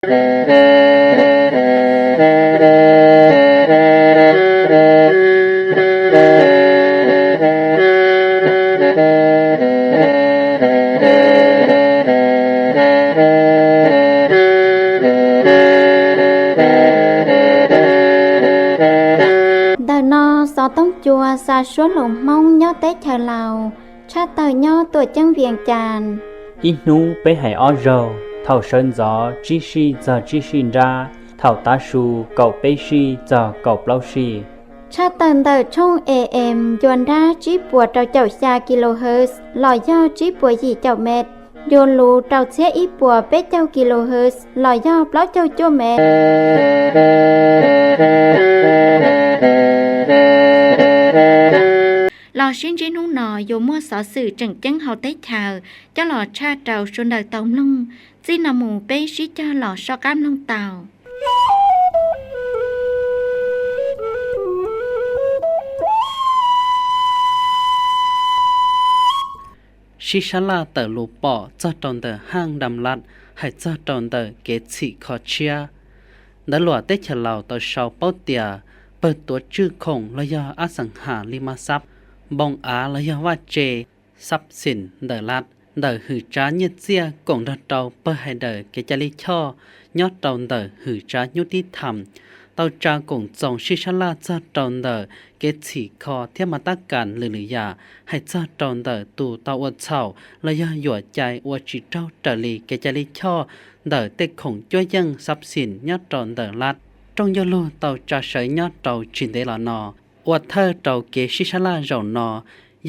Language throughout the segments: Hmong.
Ntawm no xov tooj cua xa suab hluas Hmoob nyob teb chaws Laus, tshaj tawg nyob Tuam Ceeb Vias Cas. Ib hnub peb hais ob zaug, thaum sawv ntxov tsib sij txog tsib sij nrab, thaum tav su kaum peb sij txog kaum plaub sij. Tshaj tawg ntawm tshooj A M ncua nrab tsib puas rau caum xya kilohertz los yog tsib puas yim caum mev, ncua luv rau txhiab ib puas peb caug kilohertz los yog plaub caug cuaj mev. Los sib ntsib hnub no yuav muaj xov xwm tseem ceeb hauv teb chaws coj los tshaj rau sawv daws tau mloog. Txij no mus peb sib cog los soj qab mloog tau. Sib sab laj tawm lus pom txog rau ntawm Haj Dam Lat hais txog rau ntawm kev txhim kho tshiab. Ntawv luam teb chaws Laus tau sau paub tias pawg tuav tswj khoom los yog ab xeem has li mab xab, npoo av los yog vaj tse, xab xim ntawm lat, ntawm hwm tsav nyiaj txiaj koom nrog rau pawg hais daws kev cai lij choj nyob rau ntawm hwm tsav nyub tib tham, tau tsa koom txoos sib sab laj txog rau ntawm kev txhim kho thiab mab tab kas lwm lwm yam, hais txog rau ntawm tus tau ua txhaum los yog yuam cai ua tsis raug raws li kev cai lij choj ntawm tej khoom cuab yeej xab xim nyob rau ntawm lat. Rooj ncauj lug tau tsa sawv nyob rau tsis ntev los no, ua thawj rau kev sib sab laj zaum no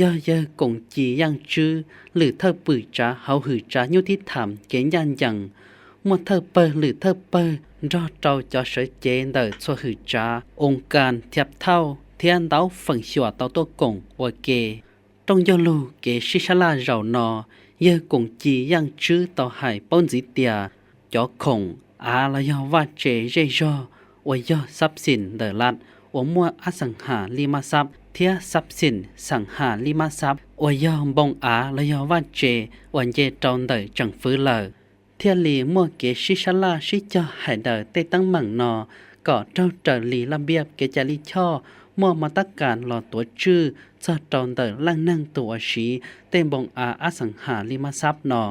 yog yawg Koom Ci Yaaj Tswb, lwm thawj pwm tsav hauv hwm tsav nyub tib tham kev ncaj ncees, muaj thawj pawg lwm thawj pawg nrog rau cov sawv cev ntawm txhua hwm tsav, oo kas thiab thauj thiab ntau feem xyuam tau tuaj koom ua ke. Rooj ncauj lug kev sib sab laj zaum no, yawg Koom Ci Yaaj Tswb tau hais paub ntxiv tias cov khoom av los yog vaj tse zej zog uas yog xab xim ntawm lat uas muaj ab xeem has lij mab xab thiab xab xim xeem has lij mab xab uas yog npoo av los yog vaj tse uas nce rau ntawm tseem fwv lawm, thiaj li muaj kev sib sab laj sib cog hais daws tej teeb meem no kom raug raws li laj npiaj kev cai lij choj, muaj mab tab kas los tuav tswj txog rau ntawm leej neeg tus uas siv tej npoo av ab xeem has lij mab xab no.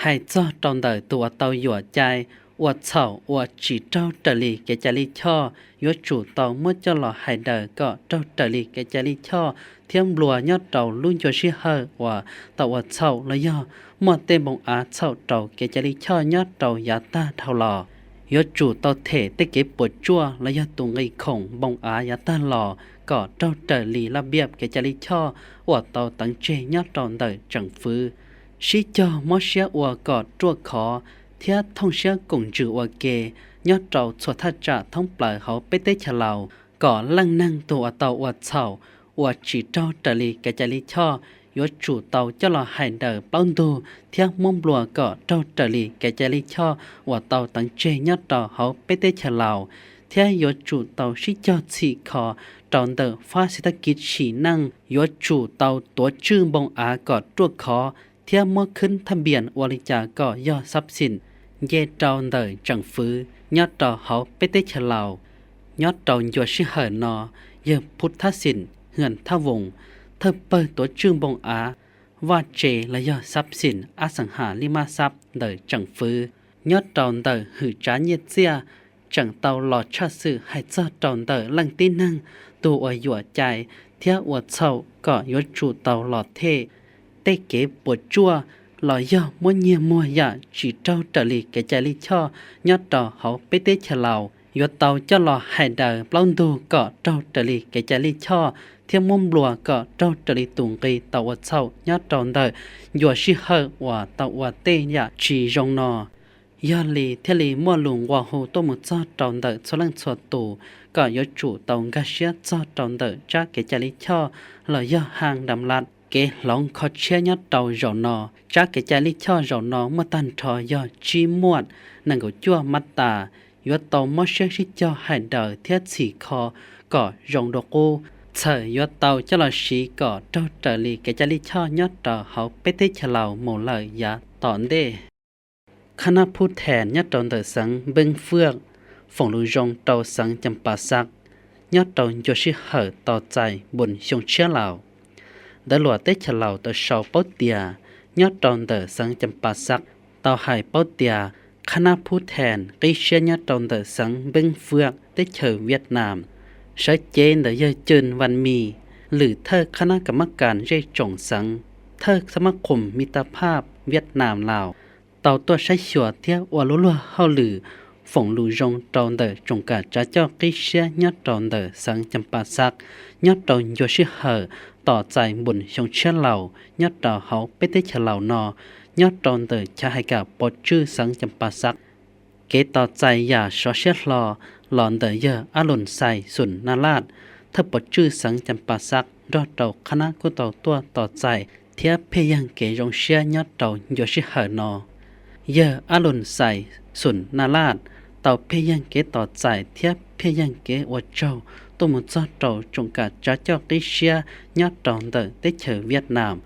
Hais txog rau ntawm tus uas tau yuam cai ua txhaum uas tsis raug raws li kev cai lij choj, yuav tsum tau muab coj los hais daws kom raug raws li kev cai lij choj thiab nplua nyob rau lub ncua sij hawm uas tau ua txhaum los yog muaj tej npoo av txhaum rau kev cai lij choj nyob rau yav tag dhau los. Yuav tsum tau them tej kev puas tsuaj los yog tus nqi khoom npoo av yav tag los kom raug raws li laj npiaj kev cai lij choj uas tau teev tseg nyob rau ntawm tseem fwv. Sib cog mob siab ua kom ruaj khov thiab thooj siab koom ntsws ua ke nyob rau txhua thaj tsam thoob plaws hauv peb teb chaws Laus, kom leej neeg tus uas tau ua txhaum uas tsis raug raws li kev cai lij choj yuav tsum tau coj los hais daws plaub ntug thiab muab nplua kom raug raws li kev cai lij choj uas tau teev tseg nyob rau hauv peb teb chaws Laus, thiab yuav tsum tau sib cog txhim kho rau ntawm fab xis thab kiv sim neej, yuav tsum tau tuav tswj npoo av kom ruaj khov thiab muab khwb thaj npias ua li cas kom yog xab xim nce rau ntawm tseem fwv nyob rau hauv peb teb chaws Laus. Nyob rau ncua sij hawm no, yawg Phuv Thab Xim Hwm Thab Voos, thawj pawg tuav tswj npoo av, vaj tse los yog xab xim ab xeem has lij mab xab ntawm tseem fwv nyob rau ntawm hwm tsav nyiaj txiaj, tseem tau los tshaj xwm hais txog rau ntawm leej tib neeg tus uas yuam cai thiab ua txhaum kom yuav tsum tau los them tej kev puas tsuaj los yog muab nyiag muag yam tsis raug raws li kev cai lij choj nyob rau hauv peb teb chaws Laus, yuav tau coj los hais daws plaub ntug kom raug raws li kev cai lij choj thiab muab nplua kom raug raws li tus nqi tau ua txhaum nyob rau ntawm ncua sij hawm uas tau ua tej yam tsis zoo no. Yog li thiaj li muaj lus nqua hu tuaj mus txog rau ntawm txhua leej txhua tus kom yuav tsum tau nkag siab txog rau ntawm tsab kev cai lij choj los yog haj dam lat. Kev hloov kho tshiab nyob rau zaum no, tsab kev cai lij choj zaum no muaj tag nrho yog tsib muaj nees nkaum cuaj mab tas, yuav tau mob siab sib cog hais daws thiab txhim kho kom zoo dua qub, txhawm yuav tau coj los siv kom raug raws li kev cai lij choj nyob rau hauv peb teb chaws Laus mus lawm yav tom ntej. Khab nab Phub Thee nyob rau ntawm xeev Npeeb Fwaj, foom lus zoo rau xeev Cam Pas Xav nyob rau ncua sij hawm tos txais npun xyoo tshiab laus. Ntawv luam teb chaws Laus tau sau paub tias nyob rau ntawm xeev Cam Pas Xav tau hais paub tias khab nab Phub Thee qib siab nyob rau ntawm xeev Npeeb Fwaj teb chaws Viaj Nam. Sawv cev ntawm yawg Cws Vas Mis, lwm thawj khab nab kam mab kas zej tsoom xeev, thawj xab mab qhum mi ta phaj Viaj Nam Laus, tau tuaj saib xyuas thiab ua lub luag hauj lwm foom lus zoo rau ntawm tsoom kam tsav coj qib siab nyob rau ntawm xeev Cam Pas Xav nyob rau ncua sij hawm tos txais npun xyoo tshiab laus nyob rau hauv peb teb chaws Laus no, nyob rau ntawm chav hais kam pov tswj xeev Cam Pas Xav. Kev tos txais yam sov siab hlo los ntawm yawg Ab Lus Xais Xum Na Laj, thawj pov tswj xeev Cam Pas Xav nrog rau khab nab kuj tau tuaj tos txais thiab phiaj yeeg kev zoo siab nyob rau ncua sij hawm no. Yawg Ab Lus Xais Xum Na Laj tau phiaj yeeg kev tos txais thiab phiaj yeeg kev ua tsaug tuaj mus txog rau tsoom kam tsav coj qib siab nyob rau ntawm teb chaws Viaj Nam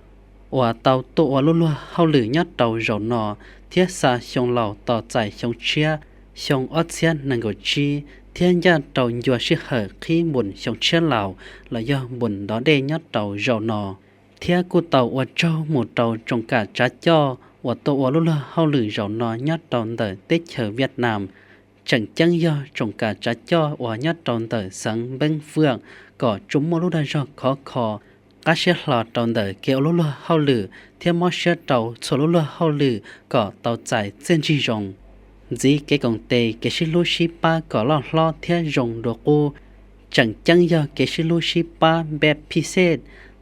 uas tau tuaj ua lub luag hauj lwm nyob rau zaum no thiab xa xyoo laus tos txais xyoo tshiab, xyoo ob txhiab nees nkaum tsib thiab ncaj rau ncua sij hawm qhib npun xyoo tshiab laus los yog npun ntov dej nyob rau zaum no. Thiab kuj tau ua tsaug mus rau tsoom kam tsav coj uas tuaj ua lub luag hauj lwm zaum no nyob rau ntawm teb chaws Viaj Nam, tseem ceeb yog tsoom kam tsav coj uas nyob rau ntawm xeev Npeeb Fwaj kom tsuas muaj lub dag zog khov kho, qab siab hlo rau ntawm kev ua lub luag hauj lwm thiab mob siab rau txhua lub luag hauj lwm kom tau txais txiaj ntsig zoo. Ntxiv kev koom tes kev sib hlub sib pab kom loj hlob thiab zoo dua qub, tseem ceeb yog kev sib hlub sib pab npej phij xej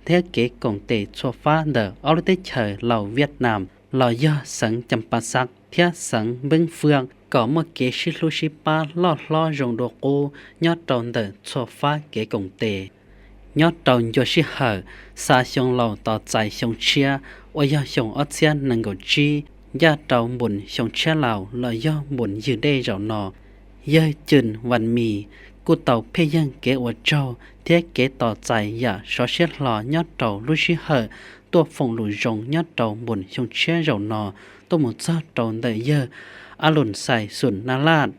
thiab kev koom tes txhua fab ntawm ob lub teb chaws Laus Viaj Nam los yog xeev Cam Pas Xav thiab xeev Npeeb Fwaj kom muaj kev sib hlub sib pab loj hlob zoo dua qub nyob rau ntawm txhua fab kev koom tes. Nyob rau ncua sij hawm xa xyoo laus tos txais xyoo tshiab uas yog xyoo ob txhiab nees nkaum tsib ncaj rau npun xyoo tshiab laus los yog npun ywg dej zaum no, yawg Cws Vas Mis kuj tau phiaj yeeg kev ua tsaug thiab kev tos txais yam sov siab hlo nyob rau lub sij hawm tuaj foom lus zoo nyob rau npun xyoo tshiab zaum no tuaj mus txog rau ntawm yawg Ab Lus Xais Xum Na Laj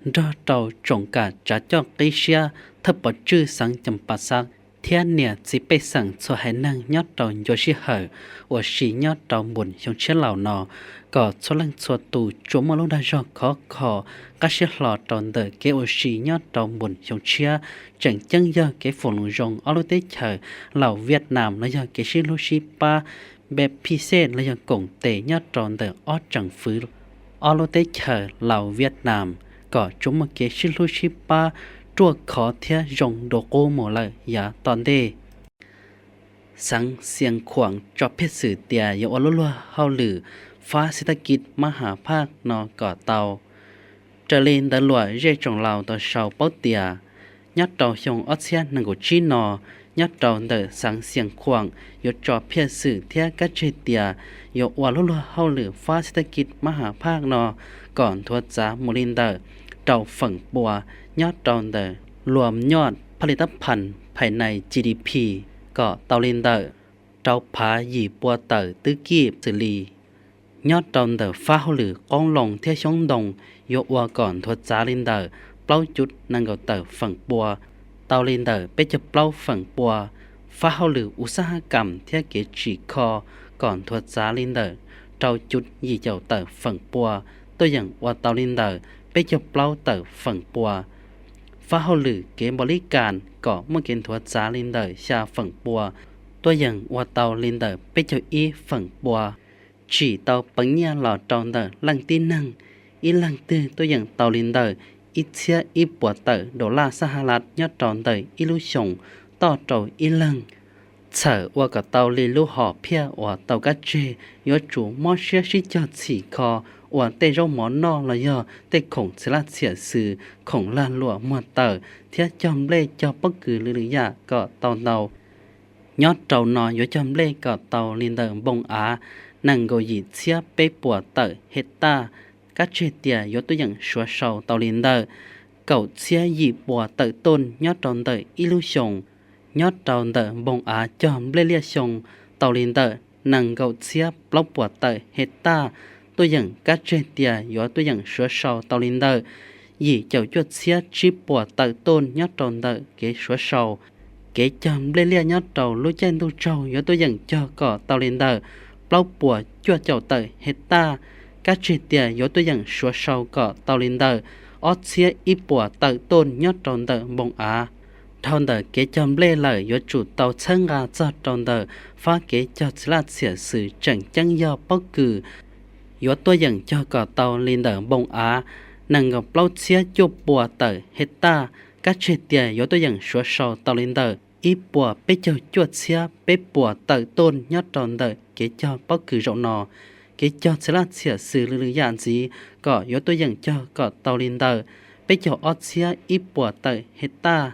nrog rau tsoom kam tsav coj qib siab thawj pov tswj xeev Cam Pas Xav thiab niam txiv pej xeem txhua haiv neeg nyob rau ncua sij hawm ua si nyob rau npun xyoo tshiab laus no kom txhua leej txhua tus tsuas muaj lub dag zog khov kho, qab siab hlo rau ntawm kev ua si nyob rau npun xyoo tshiab, tseem ceeb yog kev foom lus zoo ob lub teb chaws Laus Viaj Nam los yog kev sib hlub sib pab npej phij xej los yog koom tes nyob rau ntawm ob tseem fwv, ob lub teb chaws Laus Viaj Nam kom tsuas muaj kev sib hlub sib pab ruaj khov thiab zoo dua qub mus lawm yav tom ntej. Xeev Xias Khuam tso phiaj xwm tias yuav ua lub luag hauj lwm fab xib tab kis mab has phaj no kom tau. Raws li ntawv luam zej tsoom laus tau sau paub tias, nyob rau xyoo ob txhiab nees nkaum tsib no, nyob rau ntawm xeev Xias Khuam yuav tso phiaj xwm thiab kab tseg tias yuav ua lub luag hauj lwm fab xib tab kis mab has phaj no kom nthuav txav mus li ntawm rau feem pua nyob rau ntawm luas nyoj phaj li tab phan phais nais G D P kom tau li ntawm rau phav yim pua tawm twb kij xws li nyob rau ntawm fab hauj lwm qoob loo thiab xyoob ntoo yuav ua kom nthuav txav li ntawm plaub cuv nees nkaum tawm feem pua tau li ntawm peb caug plaub feem pua, fab hauj lwm ua xab hab kam thiab kev tsim kho kom nthuav txav li ntawm rau cuv yim caum tawm feem pua, tuaj yeem ua tau li ntawm peb caug plaub tawm feem pua, fab hauj lwm kev npaum li kas kom muaj kev nthuav txav li ntawm xya feem pua, tuaj yeem ua tau li ntawm peb caug ib feem pua. Tsim tau peev nyiaj los rau ntawm leej tib neeg, ib leeg twg tuaj yeem tau li ntawm ib txhiab ib puas tawm dollar xab has las nyob rau ntawm ib lub xyoos toj rau ib leeg. Txhawm ua kom tau li lub hom phiaj uas tau kab tseg, yuav tsum mob siab sib cog txhim kho ua tej zaub mov noj los yog tej khoom txiv laj txhiam xws khoom lag luam muag tawm thiab cog nplej cog pob kws lwm lwm yam kom tau ntau. Nyob rau no yuav cog nplej kom tau li ntawm npoo av nees nkaum yim txhiab peb puas tawm hej taj, kab tseg tias yuav tuaj yeem suav sau tau li ntawm kaum txhiab yim puas tawm tuj nyob rau ntawm ib lub xyoos. Nyob rau ntawm npoo av cog nplej liaj xyoo tau li ntawm nees nkaum txhiab plaub puas tawm hej taj, tuaj yeem kab tseg tias yuav tuaj yeem suav sau tau li ntawm yim caum cuaj txhiab tsib puas tawm tuj nyob rau ntawm kev suav sau. Kev cog nplej liaj nyob rau lub caij ntuj tsaug yuav tuaj yeem cog kom tau li ntawm plaub puas cuaj caum tawm hej taj, kab tseg tias yuav tuaj yeem suav sau kom tau li ntawm ob txhiab ib puas tawm tuj nyob rau ntawm npoo av. Dhau ntawm kev cog nplej lawm yuav tsum tau txhawb nqa txog rau ntawm fab kev cog txiv laj txhiam xws tseem ceeb yog pob kws yuav tuaj yeem cog kom tau li ntawm npoo av nees nkaum plaub txhiab cuaj puas tawm hej taj, kab tseg tias yuav tuaj yeem suav sau tau li ntawm ib puas peb caug cuaj txhiab peb puas tawm tuj nyob rau ntawm kev cog pob kws zaum no. Kev cog txiv laj txhiam xws lw lwm yam ntxiv kom yuav tuaj yeem cog kom tau li ntawm peb caug ob txhiab ib puas tawm hej taj,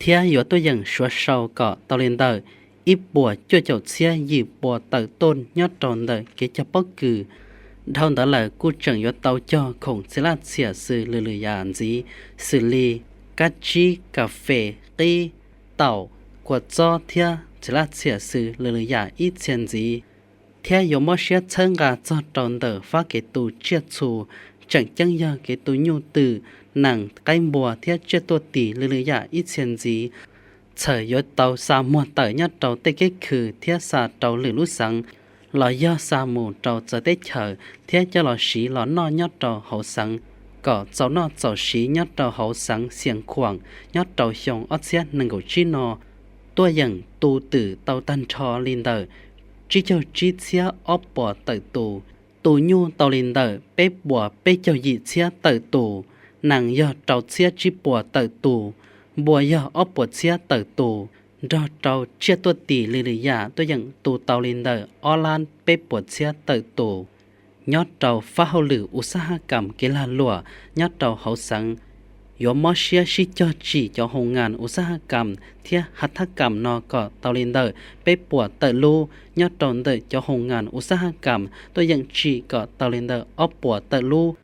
thiab yuav tuaj yeem suav sau kom tau li ntawm ib puas cuaj caum txhiab yim puas tawm tuj nyob rau ntawm kev cog pob kws. Dhau ntawd lawm kuj tseem yuav tau cog khoom txiv laj txhiam xws lw lwm yam ntxiv, xws li kab tsib, kas fes, qib, taum, kua txob thiab txiv laj txhiam xws lw lwm yam ib txhia ntxiv. Thiab yuav mob siab txhawb nqa txog rau ntawm fab kev tu tsiaj txhu, tseem ceeb yog kev tu nyuj twm, nees, qaib npua thiab tsiaj tuaj tis lw lwm yam ib txhia ntxiv. Txhawm yuav tau xa muag tawm nyob rau tej keb khw thiab xa rau lwm lub xeev, los yog xa mus rau txawv teb chaws thiab coj los siv los noj nyob rau hauv xeev, kom txaus noj txaus siv nyob rau hauv xeev Xias Khuam nyob rau xyoo ob txhiab nees nkaum tsib no. Tuaj yeem tu twm tau tag nrho li ntawm tsib caug tsib txhiab ob puas tawm tus, tu nyuj tau li ntawm peb puas peb caug yim txhiab tawm tus, nees yog rau txhiab tsib puas tawm tus, npua yog ob puas txhiab tawm tus, nrog rau tsiaj tuaj tis lw lwm yam tuaj yeem tu tau li ntawm ob lab peb puas txhiab tawm tus. Nyob rau fab hauj lwm u xab hab kam kev lag luam nyob rau hauv xeev, yuav mob siab sib cog tsim cov hoo ngas u xab hab kam thiab hav thab kam no kom tau li ntawm peb puas tawm lub. Nyob rau ntawm cov hoo ngas u xab hab kam tuaj yeem tsim kom tau li ntawm ob puas tawm lub.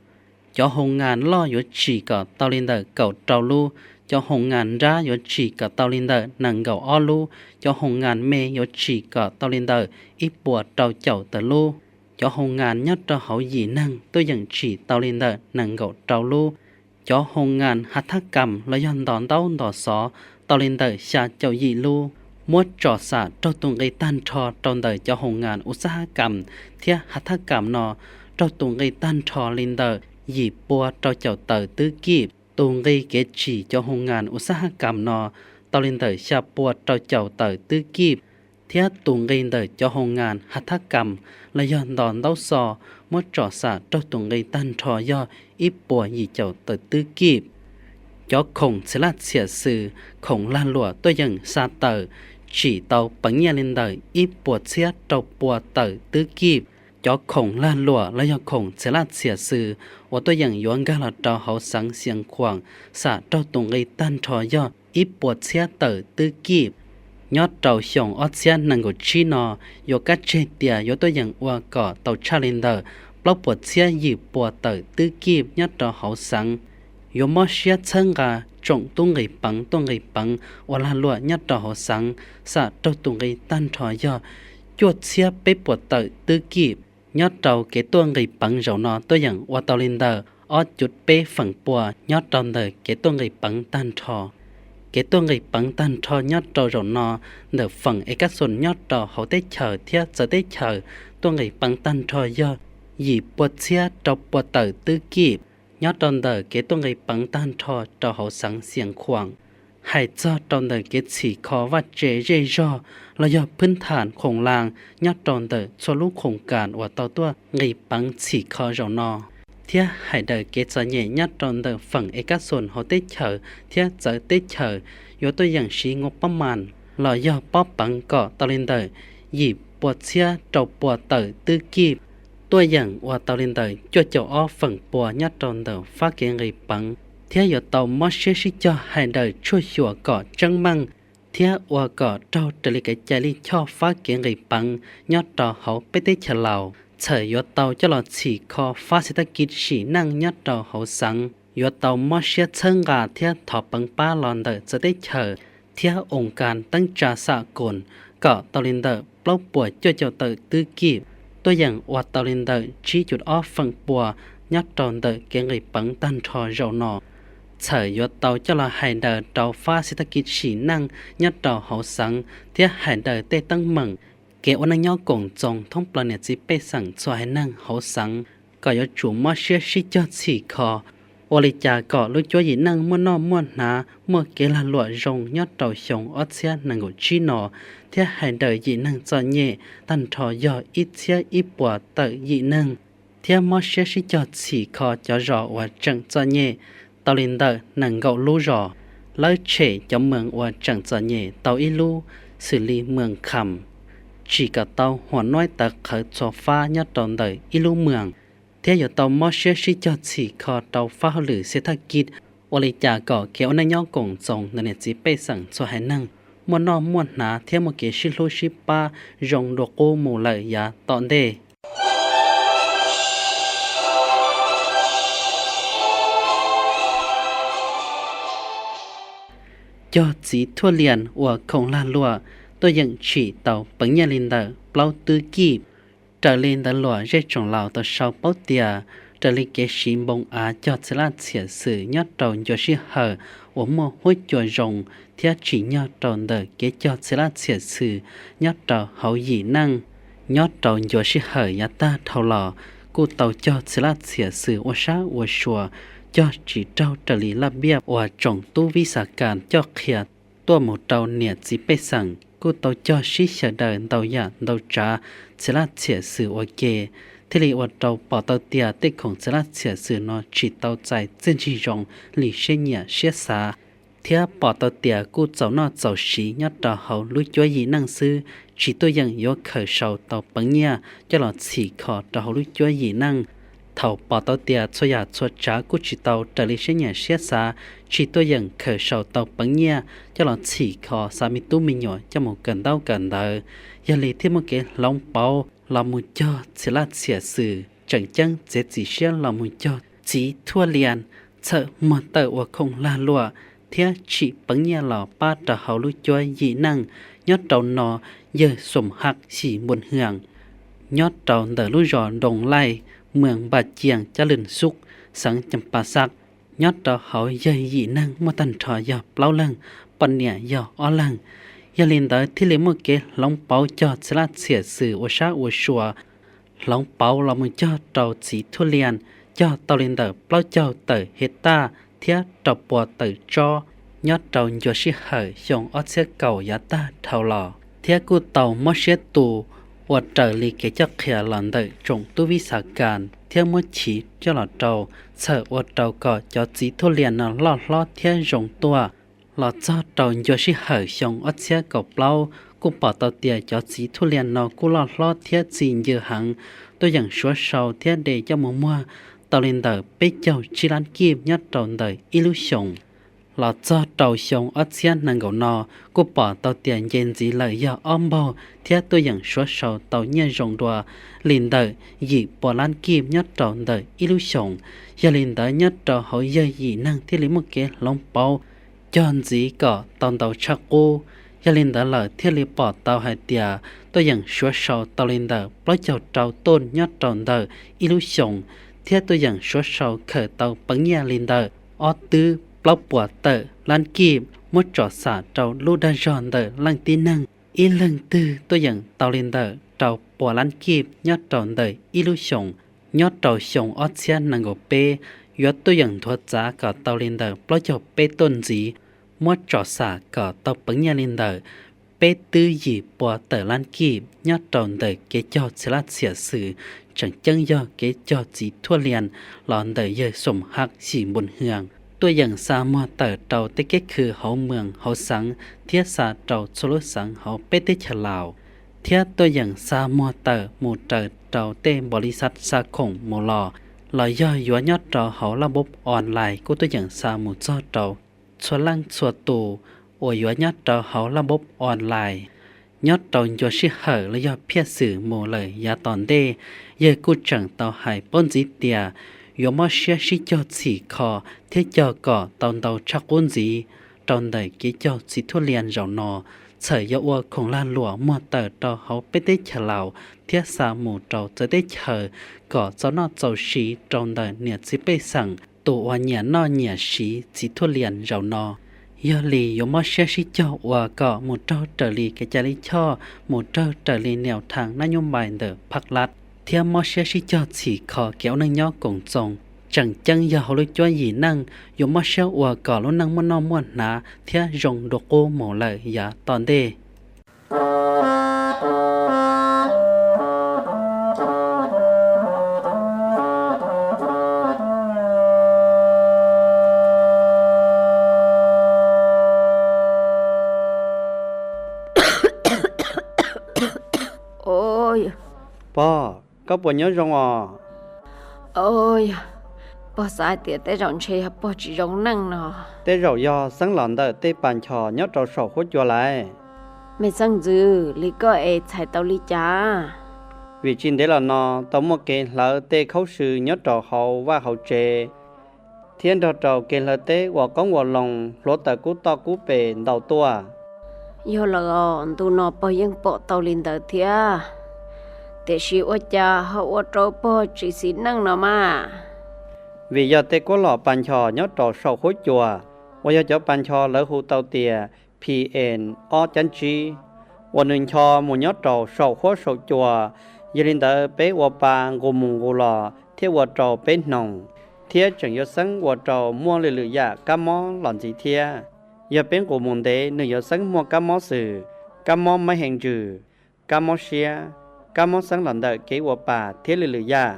Cov hoo ngas loj yuav tsim kom tau li ntawm kaum rau lub, cov hoo ngas nrab yuav tsim kom tau li ntawm nees nkaum ob lub, cov hoo ngas me yuav tsim kom tau li ntawm ib puas rau caum tawm lub. Cov hoo ngas nyob rau hauv yim neeg tuaj yeem tsim tau li ntawm nees nkaum rau lub. Cov hoo ngas hav thab kam los yog ntos ntaub ntos xov tau li ntawm xya caum yim lub. Muab tsom xam raug tus nqi tag nrho rau ntawm cov hoo ngas u xab hab kam thiab hav thab kam no, raug tus nqi tag nrho li ntawm yim pua rau caum tawm twb kib. Tus nqi kev tsim cov hoo ngas u xab hab kam no tau li ntawm xya pua rau caum tawm twb kib, thiab tus nqi ntawm cov hoo ngas hav thab kam los yog ntos ntaub xov muab tsom xam raug tus nqi tag nrho yog ib puas yim caum tawm twb kib. Cov khoom txhia laj txhiam xws, khoom lag luam tuaj yeem xa tawm, tsim tau peev nyiaj li ntawm ib puas txhiab rau pua tawm twb kib. Cov khoom lag luam los yog khoom txhia laj txhiam xws uas tuaj yeem yuav nkag los rau hauv xeev Xias Khuam xam raug tus nqi tag nrho yog ib puas txhiab tawm twb kib. Nyob rau xyoo ob txhiab nees nkaum tsib no, yuav kab tseg tias yuav tuaj yeem ua kom tau tshaj li ntawm plaub puas txhiab yim pua tawm twb kib nyob rau hauv xeev. Yuav mob siab txhawb nqa tsoom tub nqis peev tuaj nqis peev ua lag luam nyob rau hauv xeev xam raug tus nqi tag nrho yog cuaj txhiab peb puas tawm twb kib. Nyob rau kev tuaj nqis peev zaum no tuaj yeem ua tau li ntawm ob cuv peb feem pua nyob rau ntawm kev tuaj nqis peev tag nrho. Kev tuaj nqis peev tag nrho nyob rau zaum no ntawm feem es kab xoos nyob rau hauv teb chaws thiab txawv teb chaws tuaj nqis peev tag nrho yog yim pua txhiab rau pua tawm twb kib. Nyob rau ntawm kev tuaj nqis peev tag nrho rau hauv xeev Xias Khuam, hais txog rau ntawm kev txhim kho vaj tse zej zog los yog phwb tham khoom las nyob rau ntawm txhua lub khoom kas uas tau tuaj nqis peev txhim kho zaum no, thiab hais daws kev txom nyem nyob rau ntawm feem es kab xoos hauv teb chaws thiab txawv teb chaws, yuav tuaj yeem siv nqua pob mas los yog pob peev kom tau li ntawm yim pua txhiab rau pua tawm twb kib, tuaj yeem ua tau li ntawm cuaj caum ob feem pua nyob rau ntawm fab kev nqis peev, thiab yuav tau mob siab sib cog hais daws tshuaj xyuas kom tseeb meej, thiab ua kom raug raws li kev cai lij choj fab kev nqis peev nyob rau hauv peb teb chaws Laus. Txhawm yuav tau coj los txhim kho fab xi tab kiv sim neej nyob rau hauv xeev, yuav tau mob siab txhawb nqa thiab thov peev pab los ntawm txawv teb chaws thiab oo kas teeb tsa xam koos kom tau li ntawm plaub puas cuaj caum tawm twb kib. tuaj yeem ua tau li ntawm tsib caug ob feem pua nyob rau ntawm kev nqis peev tag nrho zaum no. Txhawm yuav tau coj los hais daws rau fab xeev thaj kiv sim neej nyob rau hauv xeev thiab hais daws tej teeb meem kev ua neej nyob koom txoos thoob plaws niam txiv pej xeem txhua haiv neeg hauv xeev kom yuav tsum mob siab sib cog txhim kho, ua li cas kom lub cuab yim neej muaj noj muaj hnav, muaj kev lag luam zoo nyob rau xyoo ob txhiab nees nkaum tsib no, thiab hais daws yim neeg txom nyem tag nrho yog ib txhiab ib puas tawm yim neeg, thiab mob siab sib cog txhim kho cov zos uas tseem txom nyem tau li ntawm nees nkaum lub zos. Lawv tshem cov moos uas tseem txom nyem tau ib lub, xws li moos Kham, tsim kom tau huam nuaib tawv qhawv txhua fab nyob rau ntawm ib lub moos, thiab yuav tau mob siab sib cog txhim kho rau fab hauj lwm xeev thaj kiv, ua li cas kom kev ua neej nyob koom txoos ntawm niam txiv pej xeem txhua haiv neeg muaj noj muaj hnav thiab muaj kev sib hlub sib pab zoo dua qub mus lawm yav tom ntej. Cog txiv thuaj lias ua khoom lag luam tuaj yeem tsim tau peev nyiaj li ntawm plaub tub kib. Raws li ntawd luam zej tsoom laus tau sau paub tias raws li kev siv npoo av cog txhia laj txhia xwm nyob rau ncua sij hawm uas muaj huab cua zoo thiab tsim nyog rau ntawm kev cog txhia laj txhia xwm nyob rau hauv yim neej. Nyob rau ncua sij hawm yav tag dhau los, kuj tau cog txhia laj txhia xwm ua sab ua sua, cog tsis raug raws li laj npiaj uas tsoom tub vib xav kas coj qhia tuaj mus rau niam txiv pej xeem, kuj tau cog sib xyaw daws ntau yam ntau tsav txhia laj txhia xwm ua ke, thiaj li ua rau pom tau tias tej khoom txhia laj txhia xwm no tsis tau txais txiaj ntsig zoo li siab nyiam siab xav, thiab pom tau tias kuj txaus noj txaus siv nyob rau hauv lub cuab yim neej xwb, tsis tuaj yeem yuav khaws sau tau peev nyiaj coj los txhim kho rau hauv lub cuab yim neej. Thaum pom tau tias txhua yam txhua tsav kuj tsis tau raws li siab nyiam siab xav, tsis tuaj yeem khaws sau tau peev nyiaj coj los txhim kho xa me tub me nyuam coj mus kawm ntaub kawm ntawv, yog li thiaj muaj kev hloov pauv los mus cog txhia laj txhia xwm, tseem ceeb txiav txim siab los mus cog txiv thuaj lias, txhawm muag tawm ua khoom lag luam thiab tsim peev nyiaj los pab rau hauv lub cuab yim neej. Nyob rau no, yawg Xoom Haj Xyim Npun Hwam nyob rau ntawm lub zos Nroos Laij, moos Npa Cias, cab Lwm Xub, xeev Cam Pa Xaj, nyob rau hauv yawg yim neeg muaj tag nrho yog plaub leeg, poj niam yog ob leeg. Yog li ntawd thiaj li muaj kev hloov pauv cog txhia laj txhia xwm ua sab ua sua, hloov pauv los mus cog rau txiv thuaj lias, cog tau li ntawm plaub caug tawm hej taj thiab rau pua tawm tsob nyob rau ncua sij hawm xyoo ob txhiab kaum yav tag dhau los, thiab kuj tau mob siab tu ua raws li kev coj qhia los ntawm tsoom tub vib xav kas thiab muab chiv coj los rau, txhawm ua rau kom cov txiv thuaj lias no loj hlob thiab zoo tuaj. Los txog rau ncua sij hawm xyoo ob txhiab kaum plaub, kuj pom tau tias cov txiv thuaj lias no kuj loj hlob thiab txi ncw heev, tuaj yeem suav sau thiab de coj mus muag tau li ntawm peb caug tsib lab kib nyob rau ntawm ib lub xyoos. Los txog rau xyoo ob txhiab nees nkaum no, kuj pom tau tias nce ntxiv lawm yog ob npaug thiab tuaj yeem suav sau tau nyiaj zoo dua li ntawm yim pua lab kib nyob rau ntawm ib lub xyoos. Yog li ntawd nyob rau hauv yawg yim neeg thiaj li muaj kev hloov pauv cog ntxiv kom tau ntau tshaj qub. Yog li ntawd lawm thiaj li pom tau hais tias tuaj yeem suav sau tau li ntawm plaub caug rau tuj nyob rau ntawm ib lub xyoos, thiab tuaj yeem suav sau khaws tau peev nyiaj li ntawm ob twb plaub puas tawm lab kib, muab tsom xam rau lub dag zog ntawm leej tib neeg, ib leeg twg tuaj yeem tau li ntawm rau pua lab kib nyob rau ntawm ib lub xyoos. Nyob rau xyoo ob txhiab nees nkaum peb, yuav tuaj yeem nthuav txav kom tau li ntawm plaub caug peb tuj ntxiv, muab tsom xam kom tau peev nyiaj li ntawm peb twb yim pua tawm lab kib nyob rau ntawm kev cog txhia laj txhia xwm, tseem ceeb yog kev cog txiv thuaj lias los ntawm yawg Xoom Haj Xyim Npun Hwam, tuaj yeem xa muag tawm rau tej keb khw hauv moos hauv xeev thiab xa rau txhua lub xeev hauv peb teb chaws Laus, thiab tuaj yeem xa muag tawm mus raws rau tej npaus lis xav xa khoom mus los, los yog yuav nyob rau hauv laj npauv online kuj tuaj yeem xa mus txog rau txhua leej txhua tus uas yuav nyob rau hauv laj npauv online. Nyob rau ncua sij hawm los yog phiaj xwm mus lawm yav tom ntej, yawg kuj tseem tau hais paub ntxiv tias yuav mob siab sib cog txhim kho thiab cog kom tau ntau tshaj qub ntxiv rau ntawm kev cog txiv thuaj lias zaum no, txhawm yuav ua khoom lag luam muag tawm rau hauv peb teb chaws Laus thiab xa mus rau txawv teb chaws kom txaus noj txaus siv rau ntawm niam txiv pej xeem tus uas nyiam noj nyiam siv txiv thuj lias zaum no. Yog li yuav mob siab sib cog ua kom mus raug raws li kev cai lij choj, mus raug raws li niam thaj nab nyuj npais ntawm phaj lab, thiab mob siab sib cog txhim kho kev ua neej nyob koom txoos. Tseem ceeb yog hauv lub cuab yim neej yuav mob siab ua kom lub neej muaj noj muaj hnav thiab zoo dua qub mus lawm yav tom ntej. Pog, koj puas nyob zoo os? Yog, pog xav hais tias tej zaum ntshe yog pog tsis zoo neej no. Tej zaum yog xeeb los ntawm tej pas nchos nyob rau saum huab cua lawm. Me xeeb ntxwv, li koj es txhais tau li cas? Vim tsis ntev los no tau muaj kev hlawv tej khaub sw nyob rau hauv vaj hauv tsev, thiab nrog rau kev hlawv teb ua qoob ua loo hluav taws kub toj kub pes ntau tuaj. Yog lawm os, ntu no pog yeej pom tau li ntawd thiab. Tiam sis ua cas ho ua rau pog tsis xis neej no mas? Vim yog tej kuab lom pas nchos nyob rau saum huab cua, uas yog cov pas nchos lawv hu tau tias P M ob cab tsib, uas nws ncho mus nyob rau saum huab saum cua. Yog li ntawd peb ua pa nqus mus nqus los thiaj ua rau peb hnoos, thiab tseem yuav xeeb ua rau muaj lwm lwm yam kab mob los ntxiv thiab. Yog peb nqus mus ntev nws yuav xeeb muaj kab mob xwm, kab mob mab hee ntsws, kab mob siab, kab mob xeeb los ntawm kev ua pa thiab lwm lwm yam.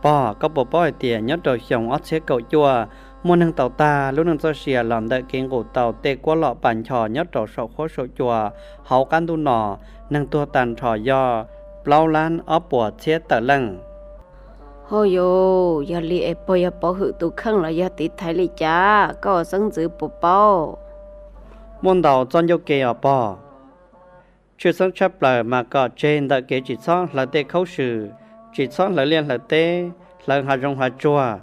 Pog, koj puas paub hais tias nyob rau xyoo ob txhiab kaum cuaj, muaj neeg tau tag lub neej txoj sia los ntawm kev nqus tau tej kuab lom pas nchos nyob rau saum huab saum cua hauv qab ntuj no, neeg tuag tag nrho yog plaub lab ob puas txhiab tawm leej? Ho yus, yog li es pog yog pov hwm tus kheej los yog tiv thaiv li cas, koj ua xeeb ntxwv puas paub? Muaj ntau txoj ncauj ke os pog. Tshwj xeeb tshaj plaws mas kom tseg ntawm kev tsis txhob hlawv tej khaub sw, tsis txhob hlawv liaj hlawv teb, hlawv hav zoov hav tsuag.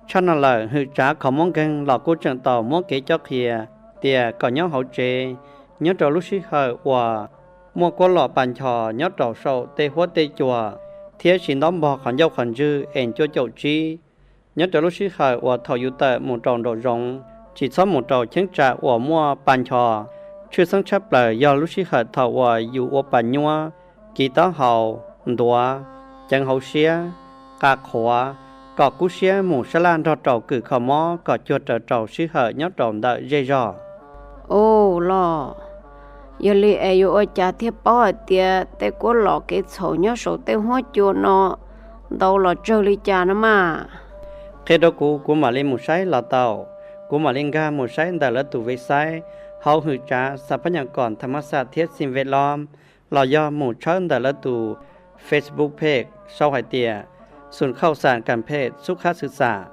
Tshaj no lawm hwm tsav kho mob nkeeg los kuj tseem tau muab kev cob qhia tias kom nyob hauv tsev, nyob rau lub sij hawm uas muaj kuab lom pas nchos nyob rau saum tej huab tej cua, thiab tsis ntaub npog qhov ncauj qhov ntswg es cuaj caum tsib. Nyob rau lub sij hawm uas thaum yus tawm mus rau nraum zoov, tsis txhob mus rau cheeb tsam uas muaj pas nchos. Tshwj xeeb tshaj plaws yog lub sij hawm thaum uas yus ua pas nyuab, kiv taub hau, ntuav, ceev hauv siab, qa qhuav, kom kub siab mus sab laj nrog rau kws kho mob kom cuag raws rau sij hawm nyob rau ntawm zej zog. Ua los, yog li es yuav ua cas thiaj paub hais tias tej kuab lom kev txhaum nyob saum tej huab cua no ntau los tsawg li cas no mas? Qhia rau kuv, kuv mam li mus saib los tau. Kuv mam li nkag mus saib ntawm lawv tus website hauv hwm tsav xas phab nyas kom tham mas xas thiab xim ve lom, los yog mus tshawb ntawm lawv tus Facebook page sau hais tias Xum Khauj Xam Kas Phej Xub Qhab Xwm Xam.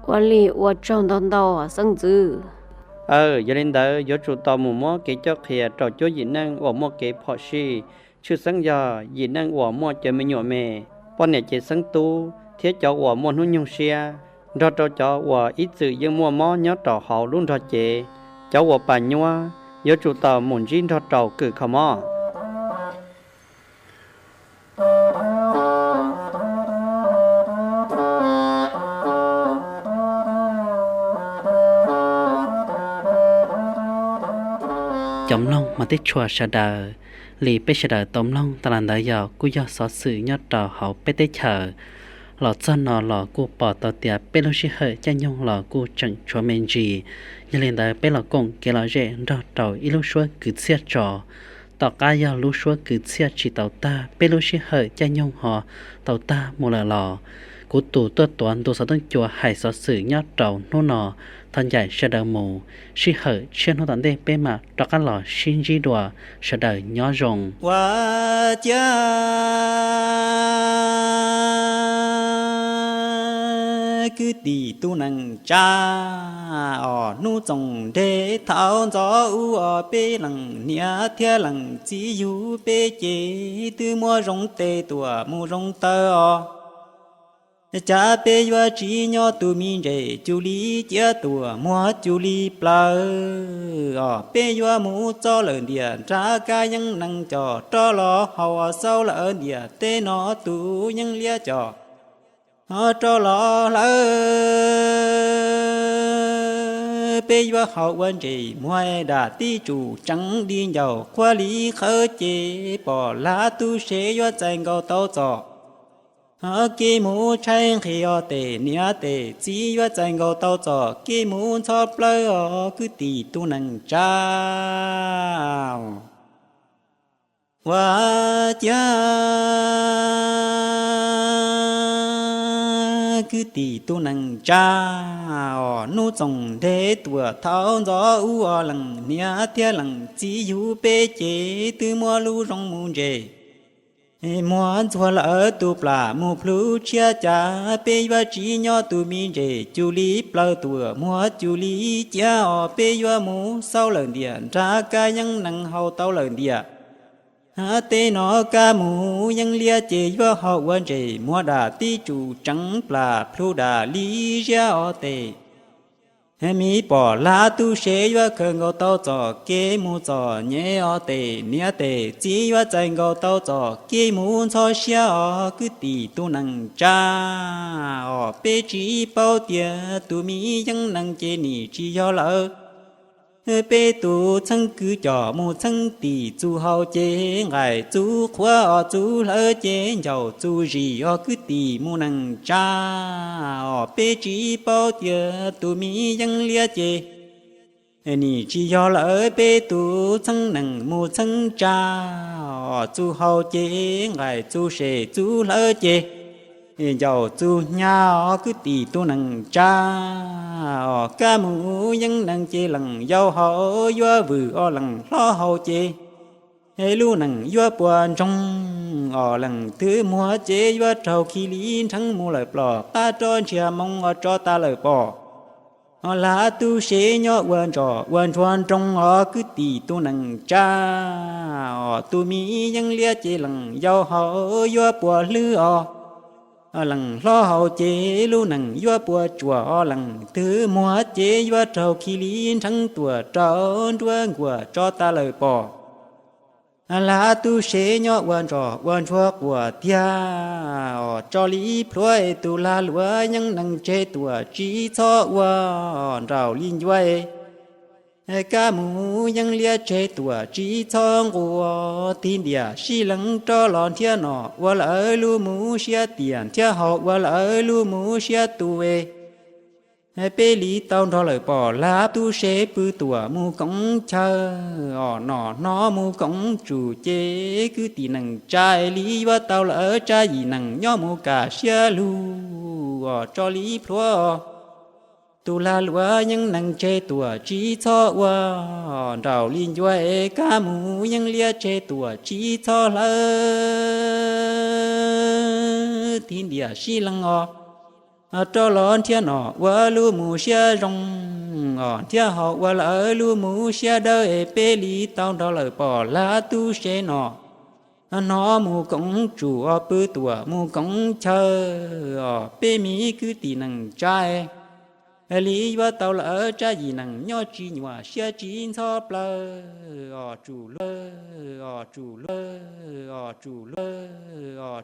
Ua li ua tsaug ntau ntau xeeb ntxwv. Aw, yog li ntawd yuav tsum tau mus muab kev coj qhia rau cuab yim neej uas muaj kev phom sij, tshwj xeeb yog yim neej uas muaj cov me nyuam me, poj niam cev xeeb tub thiab cov uas muaj hnub nyoog siab, nrog rau cov uas ib txwm yeej muaj mob nyob rau hauv lub nrog cev, cov uas pas nyuab, yuav tsum tau mus ntsib nrog rau kws kho mob. Cov mloog mas teb tshua sawv daws, li peb sawv daws tau mloog tas los ntawd yog kuj yog xov xwm nyob rau hauv peb teb chaws. Los txog no los kuj pom tau tias peb lub sij hawm caij nyoog los kuj tseem tshuav me ntsis. Yog li ntawd peb los koom kev lom zem nrog rau ib lub suab kwv txhiaj tso. Tom qab yog lub suab kwv txhiaj tsis tau tag, peb lub sij hawm caij nyoog ho tau tag mus lawm los, kuv tus tuaj tuav ntu xov tooj cua hais xov xwm nyob rau hnub no thov ncaim sawv daws mus. Sij hawm tshiab hnub tom ntej peb mam rov qab los sib ntsib dua. Sawv daws nyob zoo. Ua ciav kwv tij tub neej tsa os, hnub txoos nreg thaum ntxov ub os, peb leej niam thiab leej txiv yug peb ces twb muab zoo tes tuam mus zoo taw os. Cas peb yuav tsis nyob tus me ntses, cuj li ciab tuam muag cuj li plaws os. Peb yuav mus txob lawm ntias nrab kab yeeb nees coj rov los haus, xaub lawm ntias teb no tus yeeb liab coj rov los hlawv. Peb yuav haus ua ntses muag dam tib tsum tseev di ncaus, qhuav li qhawv ces pom lab tub se yuav txais nkaus tau txom kev mus tshaib nqhis os. Tes niam tes txiv yuav txais nkaus tau txom kev mus ntxhov plawv os kwv tij tus neeg tsa. Ua ciav kwv tij tus neeg tsa os, hnub txoos ntev tuam thaum ntxov ub os, leej niam thiab leej txiv yug peb ces twb muab lub zoo mus ntses muag ntxuag lawm tus plam mus plhub tshiab. Cas peb yuav tsis nyob tus me ntses, cuj li plaws tuam muag cuj li ciab os. Peb yuav mus xaub lawm ntias nrab kab yeeb nees haus tau lawm ntias teb no kab mus yeeb liab ces yuav haus ua ntses muag dam tib tsum tseev plam plhu dam li ziab os. Tes mi pom lab tub se yuav khaws nkaus tau txom kev mus txom nyem os. Tes niam tes txiv yuav txais nkaus tau txom kev mus ntxhov siab os kwv tij tus neeg tsa os. Peb tsis paub tias tus me yeeb nees ces nim tsis yog lawm. Peb tus txheeb kwv coj mus txheeb tim txuj haus ces nqaim txuj qhuav os, txuj hlawv ces ncaus txuj zis os kwv tij mus neeg tsa os. Peb tsis paub tias tus me yeeb liab ces nim tsis yog lawm. Peb tus txheeb nees mus txheeb tsa os, txuj haus ces nqaim txuj sem txuj hlawv ces ncaus txuj hnyav os kwv tij tus neeg tsa os. Kab mus yeeb nees ces leej yau haus yuav vwm os, leej hlob haus ces lub nees yuav puas ntsoog os. Leej twg muag ces yuav raug khi li nrheev mus lawm plom qab rov ntsiag moo os, tso tas lawm pom os. Lab tub se nyob ua ntsoj ua ntsuag nroo os kwv tij tus neeg tsa os. Tus me yeeb liab ces leej yau haus yuav puas hlwb os, leej hlob haus ces lub nees yuav puas tsuam os. Leej twg muag ces yuav raug khi li nrheev tuam rau nruab nkuaj tso tas lawm pom. Lab tub se nyob ua ntsoj ua ntsuag quas tiag os, tso li plhuav es tus lag luam yeeb nees tseg tuam tsis txhob ua nraum li ncua es. Kab mus yeeb liab tseg tuam tsis txhob nquas, tig ntiam sib lees rov los nrhiav nom ua lawv lub mus siab, tiam nrhiav haus ua lawv lub mus siab tu es. Peb li tau nrog lawm pom lab tub se pw tuam mus koom chaw os, nom hnov mus koom tsum ces kwv tij neej tsa es li yuav tau lawv tsab yim neej nyob mus kam siab lug os, tso li plhuav os. Tus lag luam yeeb nees tseg tuam tsis txhob ua nraum li ncua es, kab mus yeeb liab tseg tuam tsis txhob hlawv, tig ntiam sib lees os, rov los nrhiav nom ua lub mus siab zoo os, nrhiav haus ua lawv lub mus siab dawb es, peb li tau nrog lawm pom lab tub se nom hnov mus koom tsum os, pw tuam mus koom chaw os, peb me kwv tij neej tsa es li yuav tau lawv tsab yim neej nyob tsis nyuam siab tsis ntxhov plaws os, tsum luag os, tsum luag os, tsum luag os.